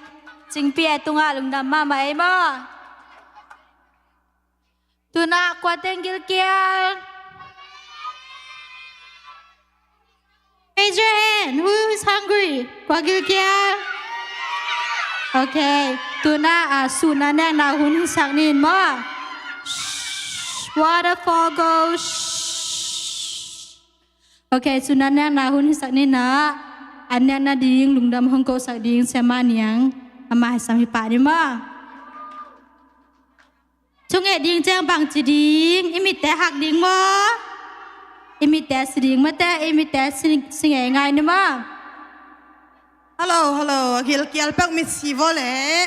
Cingpi e, tunga lungdam mahmah ei maw. Tuna kua teng gilkial? Raise your hand. Who is hungry? Kua gilkial? Okay. Tuna a, ah, suna nekna hun hisak nin maw. Shh, waterfall go. Shh. Okay, suna nekna hun hisak nin a, ah, a nekna ding lungdam hong kosak ding Siama Niang, ama hi sam hi pah ni maw. Thunget ding ciang bang ci ding, i mitte hak ding maw? I mitte si ding mate, i mitte si ngeingai ni maw? Hello, hello, a gilkial pek mit si vawleh.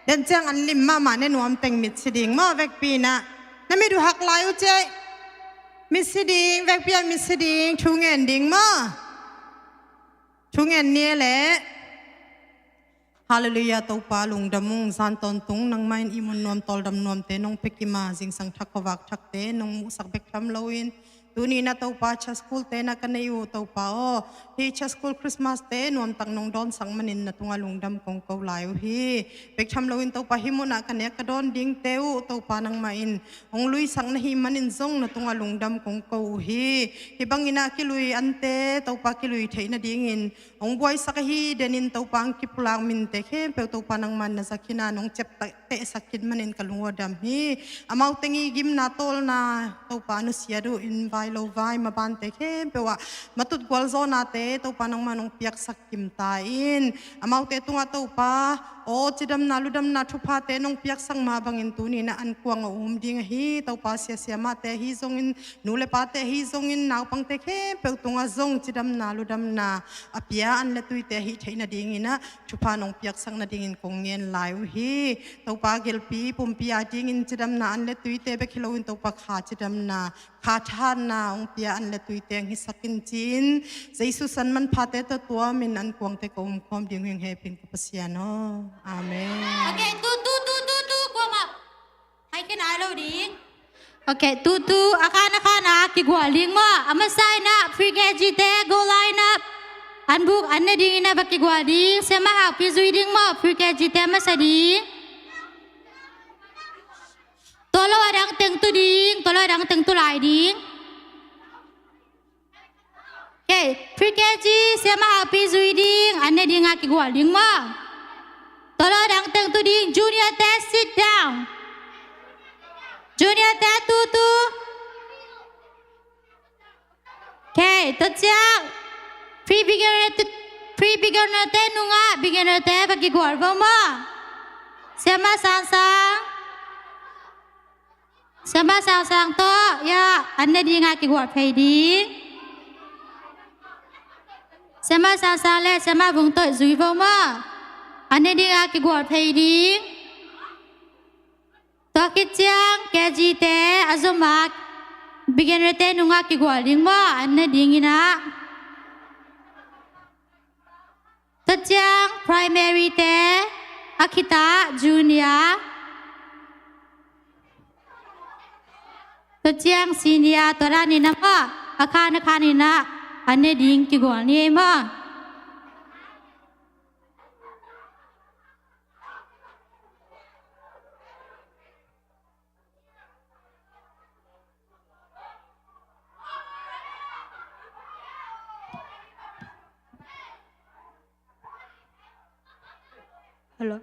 Den ciang an lim mahmah ne nuam teng mit si ding maw vekpi na. Na mit uh hak lai uh ciai. Mit si ding, vekpi a mit si ding, thungen ding maw? Thungen ni leh. Halleluiah, Topa lungdam ung, zan tawntung nangmah in i mun nuam tawldam nuamte nong pia kim a, zingsang thak khuavak thakte nong muhsak bek tham loin, Tuni-in ah Topa, church school te na ka nei uh Topa aw, hih church school Christmas te nuamtak nong dawnsak manin na tungah lungdam kong ko lai uh hi. Bek tham loin Topa, hih munah ka nek ka dawn dingte uh Topa, nangmah in hong luisak na hih manin zong na tungah lungdam kong ko uh hi. Hih bangin ah kilui ante Topa, kilui theih nadingin hong buaisak ahi denin Topa, hong kipulak minte khempeuh Topa, nangman na zakin ah nong ciaptehsak khit manin ka lung uh a dam hi. Amau teng i gimna tawlna Topa, nusiat uh in vai lo vai mabante khempeuh ah matut gualzawhnate Topa, nangman hong piaksak kim ta in. Amaute tungah Topa aw, cidamna ludamna thuphate nong piaksak mah bangin tuni-in ah ankuang a um ding ahi Topa, siasia mahte ahi zongin, nu le pate ahi zongin, naupangte khempeuh tungah zong cidamna ludamna a pia an le tuite ahih theih nadingin ah thupha nong piaksak nadingin kong ngen lai uh hi. Topa, gelpi pumpi a dingin cidamna an le tuite bek hi loin Topa, kha cidamna, kha thahatna hong pia an le tuite hong hisak in ci-in, Jesu san manphate tawh tuamin ankuangte ka umkhawm ding uh hi ing, hepin ka Pasian aw. Amen. Okay, tu, tu, tu, tu, tu, kuamah hai khe nai lo ding. Okay, tu, tu, a khan a khan a kigual ding maw. A masa in ah pre-K G te go line up. An buk an ne dingin ah va kigual ding. Siamah Hakpi zui ding maw, pre-K G te a masa ding. Tua lo a dang teng tu ding, tua lo a dang teng tu lai ding. Okay, pre-K G, Siamah Hakpi zui ding, an ne ding a kigual ding maw. Tua lo a dang teng tu ding, junior te sit down. Junior te tu tu. Okay, tua ciang pre-beginner te, pre-beginner te nungah beginner te va kigual vo maw. Siamah Sangsang. Siamah Sangsang tawh, ya, an ne ding a kigual phei ding. Siamah Sangsang le Siamah Vung tawh zui vo maw. An ne ding a kigual phei ding. Tua khit ciang K G te a zom a beginner te nungah kigual ding maw, an ne dingin ah. Tua ciang primary te a khitah junior. Tua ciang senior, tua danin ah maw, a khan a khanin ah an ne ding kigual ni ei maw. Hello.